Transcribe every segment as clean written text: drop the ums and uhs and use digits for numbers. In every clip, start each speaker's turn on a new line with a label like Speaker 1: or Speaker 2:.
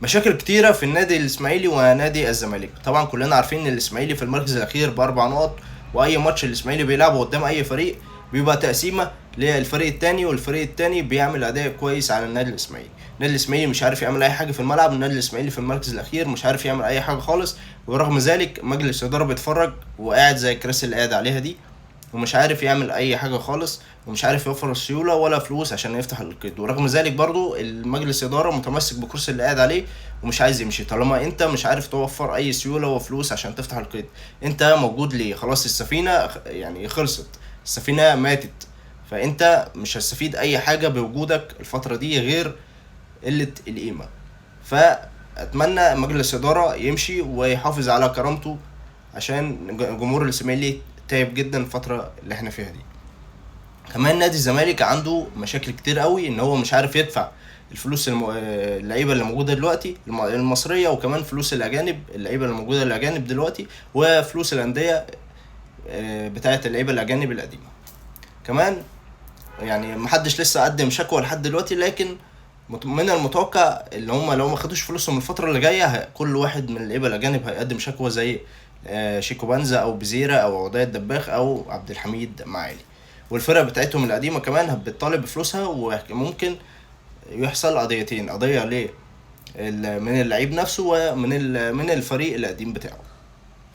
Speaker 1: مشاكل كتيرة في النادي الإسماعيلي ونادي الزمالك. طبعا كلنا عارفين إن الإسماعيلي في المركز الأخير ب4 نقط، وأي ماتش الإسماعيلي بيلعبه قدام أي فريق بيبقى تقسيمة للفريق التاني، والفريق التاني بيعمل أداء كويس على النادي الإسماعيلي. النادي الإسماعيلي مش عارف يعمل أي حاجة في الملعب، النادي الإسماعيلي في المركز الأخير مش عارف يعمل أي حاجة خالص، ورغم ذلك مجلس إدارة بيتفرج وقاعد زي الكراسي اللي قاعد عليها دي، ومش عارف يعمل اي حاجة خالص، ومش عارف يوفر سيولة ولا فلوس عشان يفتح القيد. ورغم ذلك برضو المجلس ادارة متمسك بالكرسي اللي قاعد عليه ومش عايز يمشي. طالما انت مش عارف توفر اي سيولة وفلوس عشان تفتح القيد، انت موجود ليه؟ خلاص السفينة خلصت، السفينة ماتت، فانت مش هتستفيد اي حاجة بوجودك الفترة دي غير قلة القيمة. فاتمنى مجلس ادارة يمشي ويحافظ على كرامته عشان جمهور الاسماعيلي تعب جدا الفترة اللي احنا فيها دي. كمان نادي الزمالك عنده مشاكل كتير قوي، ان هو مش عارف يدفع الفلوس اللعيبة اللي موجودة دلوقتي المصرية، وكمان فلوس الأجانب، اللعيبة اللي موجودة الأجانب دلوقتي، وفلوس الأندية، بتاعة اللعيبة الأجانب القديمة. كمان محدش لسه قدم شكوى لحد دلوقتي، لكن من المتوقع اللي هم لو ما خدوش فلوسهم الفترة اللي جاية، كل واحد من اللعيبة الأجانب هيقدم شكوى زي، شيكو بانزا أو بزيرة أو عدي الدباخ أو عبد الحميد معالي، والفرق بتاعتهم القديمة كمان بتطالب بفلوسها، وممكن يحصل قضيتين، قضية من اللعيب نفسه ومن من الفريق القديم بتاعه.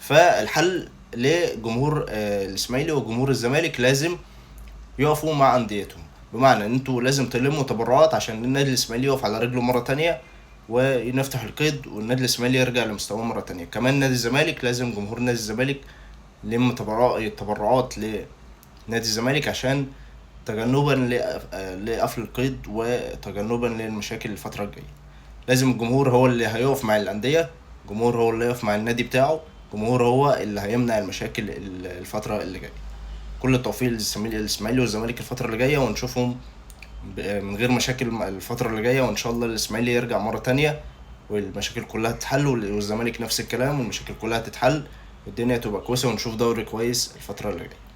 Speaker 1: فالحل لجمهور، الإسماعيلي وجمهور الزمالك لازم يقفوا مع أنديتهم، بمعنى إن انتوا لازم تلموا تبرعات عشان النادي الإسماعيلي يقف على رجله مرة تانية ونفتح القيد، والنادي الإسماعيلي يرجع لمستواه مرة تانية. كمان نادي الزمالك لازم جمهور نادي الزمالك يلم تبرعات لنادي الزمالك عشان تجنبا لقفل القيد وتجنبا للمشاكل الفترة الجاية. لازم الجمهور هو اللي هيقف مع الأندية، الجمهور هو اللي هيقف مع النادي بتاعه، الجمهور هو اللي هيمنع المشاكل الفترة اللي جاية. كل التوفيق للإسماعيلي والزمالك الفترة اللي جاية، ونشوفهم من غير مشاكل الفترة اللي جاية، وإن شاء الله الإسماعيلي يرجع مرة تانية والمشاكل كلها تتحل، والزمالك نفس الكلام والمشاكل كلها تتحل، والدنيا تبقى كويسة، ونشوف دوري كويس الفترة اللي جاية.